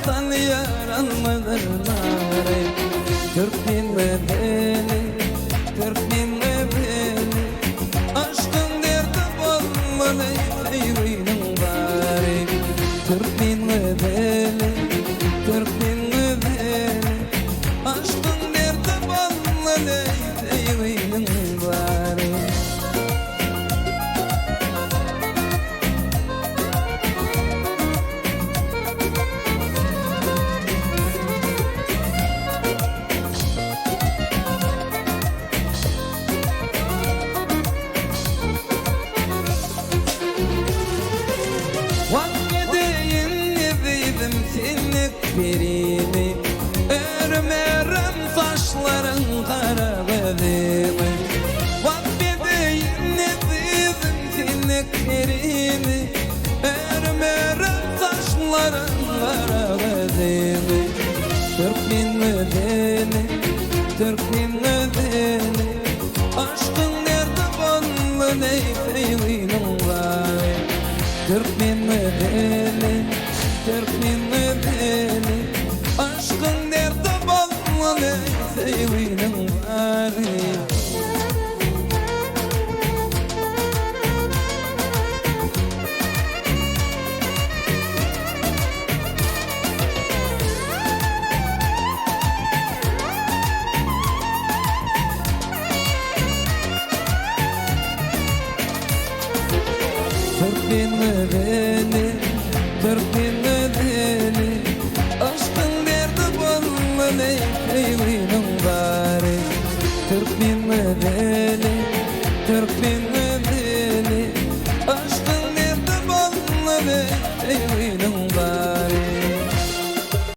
salýar almadyr nary. Türkmen gözeli, türkmen gözeli, Aşkyň derdi bolmaly söýginiň bary. Türkmen gözeli, türkmen gözeli, Aşkyň derdi bolmaly söýginiň bary. Wasp edeýin ezizim seni perimi, Örüm-örüm saçlaryň gara gözüňi. Wasp edeýin ezizim seni perimi, Örüm-örüm saçlaryň gara gözüňi. Türkmen gözeli, türkmen gözeli, Aşkyň derdi boldy deý söýginiň bary. Türkmen gözeli, türkmen gözeli, Aşkyň derdi boldy deý söýginiň bary. Türkmen gözeli, türkmen gözeli, Yşkyň derdi bolmaly söýginiň bary. Türkmen gözeli, türkmen gözeli, Yşkyň derdi bolmaly söýginiň.